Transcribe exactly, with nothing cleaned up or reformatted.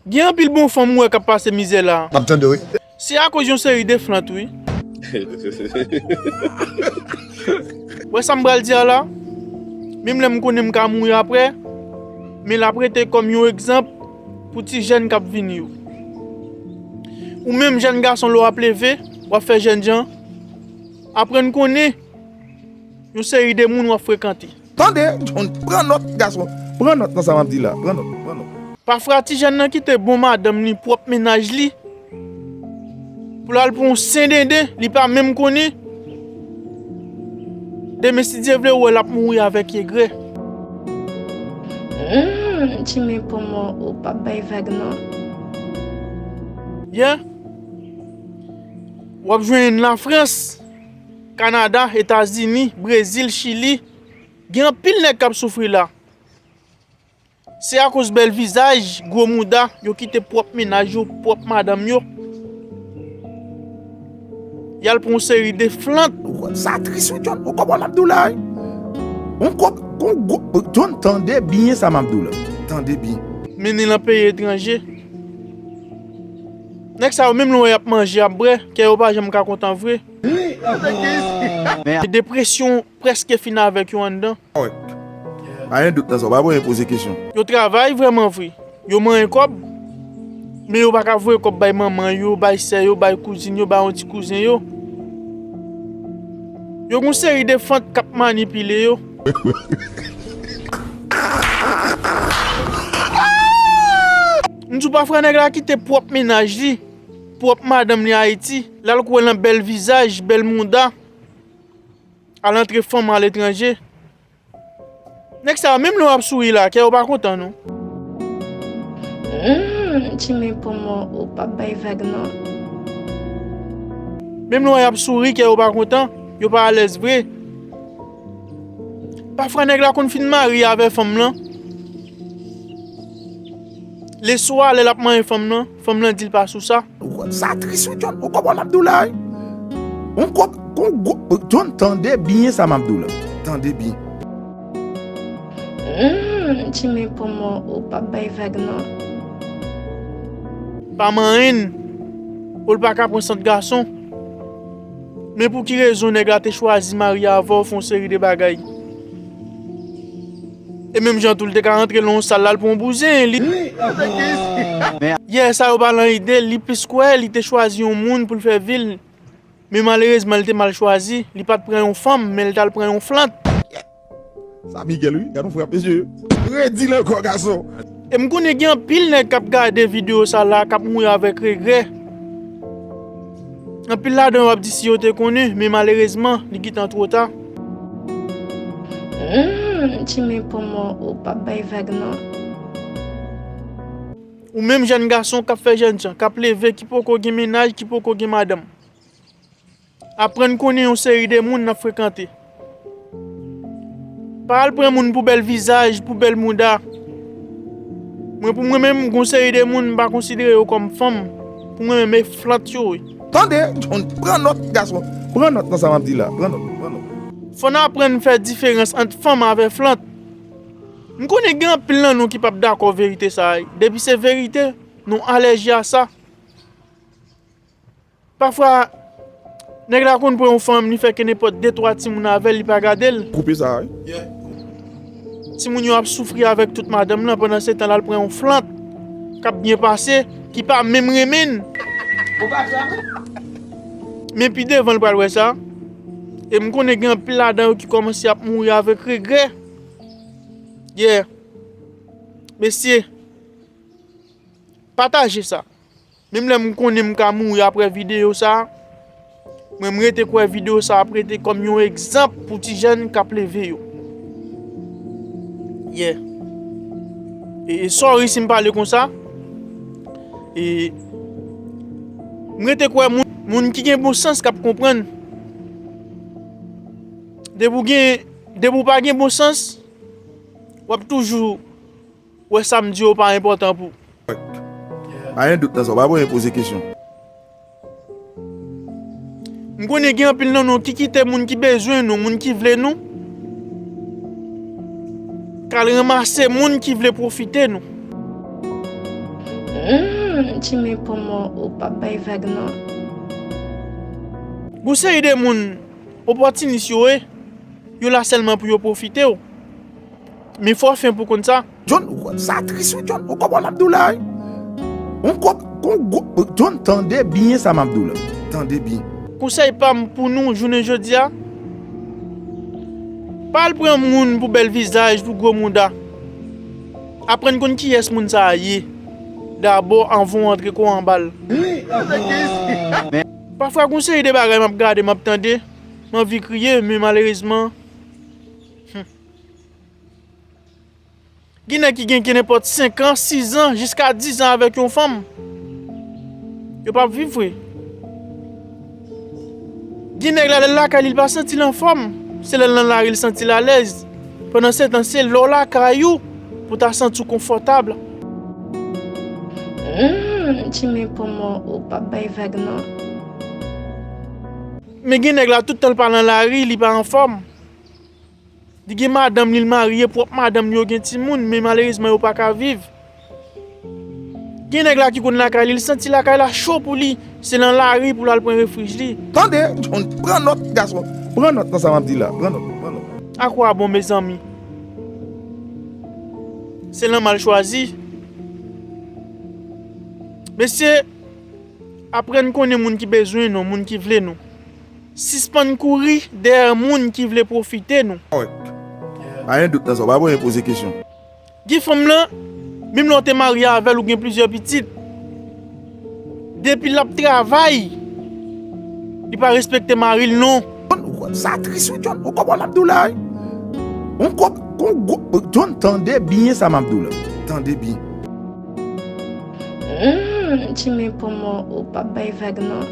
Gen anpil bon fanm ou wè k ap pase mizè la. M ap tande, wi. Se akoz yon seri de flant, wi. Wè sa m pral di a la? Menm lè m konnen m ka mouri apre, men l ap rete kòm yon egzanp pou ti jèn k ap vini yo. Ou menm jèn gason, lè w ap leve, w ap fè jènjan, aprann konnen yon seri de moun w ap frekante. Tande, John, pran nòt, gason. Pran nòt nan sa m ap di la. Pran nòt, pran nòt. Pafwa, ti jèn nan kite bon madanm li, pwòp mennaj li, pou l al pran yon sendenden, li pa menm konnen. Demen, si Dye vle, ou wè l ap mouri avèk egrè. Humm, Jimmy, pou mwen, ou p ap bay vag, non. Yeah. W ap jwenn Lafrans, Kanada, Etazini, Brezil, Chili. Gen anpil nèg k ap soufri la. Se akoz bèl vizaj, gwo mouda, yo kite pwòp mennaj yo, pwòp madanm yo. Y al pran yon seri de flant. Ou konn sa tris, wi, John. Ou konprann m ap di w la, wi. Ou konp-, kon gwo, John, tande byen sa m ap di w la. Tande byen. Mennen l nan peyi etranje. Nèg sa yo, menm lè w wè y ap manje, y ap bwè, kè yo pa janm ka kontan vre. Depresyon prèske fin avèk yo anndan. Kòrèk. Pa gen dout nan sa, w pa bezwen poze kesyon. Yo travay vrèman vre. Yo manyen kòb, men yo pa ka voye kòb bay manman yo, bay sè yo, bay kouzin yo, bay yon ti kouzen yo. Yo gen yon seri de fant k ap manipile yo. M di w pafwa nèg la kite pwòp mennaj li, pwòp madanm li Ayiti, l al kouri nan bèl vizaj, bèl mouda, al antre fanm aletranje. Nèg sa yo, menm lè w ap souri la, kè yo pa kontan non. Humm, Jimmy, pou mwen, ou p ap bay vag, non. Menm lè w wè y ap souri, kè yo pa kontan, yo pa alèz vre. Pafwa, nèg la konn fin marye avè fanm lan. Leswa, lè l ap manyen fanm lan, fanm lan di l pa sou sa. Ou konn sa tris, wi, John. Ou konprann m ap di w la, wi. Ou konp-, kon gwo, John, tande byen sa m ap di w la. Tande byen. Humm, Jimmy, pou mwen, ou p ap bay vag, non. Pa manyen l, ou l pa ka pran sant gason. Men pou ki rezon nèg la te chwazi marye avè w, fè yon seri de bagay? E menm jan tou, l te ka rantre nan yon sal la, l pran yon bouzen, li. Yè sa yo pa lan ide l, li plis kwè li te chwazi yon moun pou l fè vi l. Men malerezman, li te mal chwazi, li pa t pran yon fanm, men l t al pran yon flant. Sa Miguel, wi, gad yon frap, mesye. Redi l ankò, gason. E m konnen gen anpil nèg k ap gade videyo sa la, k ap mouri avèk regrè. Anpil ladan yo ap di si yo te konnen, men malerezman, li gentan twò ta. Humm, Jimmy, pou mwen, ou p ap bay vag, non. Ou menm jèn gason k ap fè jènjan, k ap leve, ki poko gen mennaj, ki poko gen madanm. Aprann konnen yon seri de moun n ap frekante. Pa al pran moun pou bèl vizaj, pou bèl mouda. Mwen, pou mwen menm, gon seri de moun, m pa konsidere yo kòm fanm. Pou mwen menm, e flant yo ye. Tande, John, pran nòt, gason. Pran nòt nan sa m ap di la. Pran nòt, pran nòt. Fò n aprann fè diferans ant fanm avè flant. M konnen gen anpil nan nou ki p ap dakò verite sa a. Depi se verite, nou alèji a sa. Pafwa, nèg la konn pran yon fanm, li fè ke nenpòt de twa timoun avè l, li pa gade l. Koupe sa, wi. Timoun yo ap soufri avèk tout madanm lan, pandan se tan l al pran yon flant k ap byen pase, ki pa menm renmen l. Men pi devan l pral wè sa. E m konnen gen anpil ladan yo ki kòmanse ap mouri avèk regrè. Yeah. Mesye, pataje sa. Menm lè m konnen m ka mouri apre videyo sa, mwen m rete kwè videyo sa ap rete kòm yon egzanp pou ti jèn k ap leve yo. Yeah. E, e sorry si m pale konsa. E m rete kwè moun, moun ki gen bon sans k ap konprann. Depi w gen, depi w pa gen bon sans, w ap toujou wè sa m di yo pa enpòtan pou. Pa gen dout nan sa, w pa bezwen poze kesyon. M konnen gen anpil nan nou ki kite moun ki bezwen nou, moun ki vle nou, k al ranmase moun ki vle pwofite nou. Humm, Jimmy, pran mò, ou p ap bay vag non. Gon seri de moun opòtinis yo ye, yo la sèlman pou yo pwofite w. Men fò w fen pou w konn sa. John, ou konn sa tris wi John, ou konprann m ap di w la wi. Ou konp, kon gwo, John, tande byen sa m ap di w la. Tande byen. Konsèy pa m pou nou jounen jodi a, pa al pran moun pou bèl vizaj, pou gwo mouda. Aprann konn kiyès moun sa a ye dabò anvan w antre kò w anba l. Pafwa gon seri de bagay m ap gade, m ap tande, m anvi kriye, men malerezman, hmm. Gen nèg ki gen, gen nenpòt senk an, sis an, jiska diz an avèk yon fanm. Yo p ap viv vre. Gen nèg la, lè l lakay li, li pa santi l anfòm. Se lè l nan lari, li santi l alèz. Pandansetan, se lè w lakay ou pou w ta santi w konfòtab. Humm, Jimmy, pran mò, ou p ap bay vag non. Men gen nèg la, tout tan l pa nan lari, li pa anfòm. Li gen madanm li, l marye, pwòp madanm li, yo gen timoun, men malerezman yo pa ka viv. Gen nèg la ki konn lakay li, li santi lakay la cho pou li, se nan lari pou l al pran refij li. Tande, John, pran nòt, gason. Pran nòt nan sa m ap di la. Pran nòt, pran nòt. Akwa bon, mezanmi. Se lanmò l chwazi. Mesye, aprann konnen moun ki bezwen nou, moun ki vle nou. Sispann kouri dèyè moun ki vle pwofite nou. Kòrèk. Pa gen dout nan sa, w pa bezwen poze kesyon. Gen fanm lan, menm lè w te marye avè l, ou gen plizyè pitit. Depi l ap travay, li pa respekte mari l non. John, ou konn sa tris wi John, ou konprann m ap di w la wi. Ou konp, kon gwo, John, tande byen sa m ap di w la. Tande byen. Humm, Jimmy, pran mò, ou p ap bay vag non.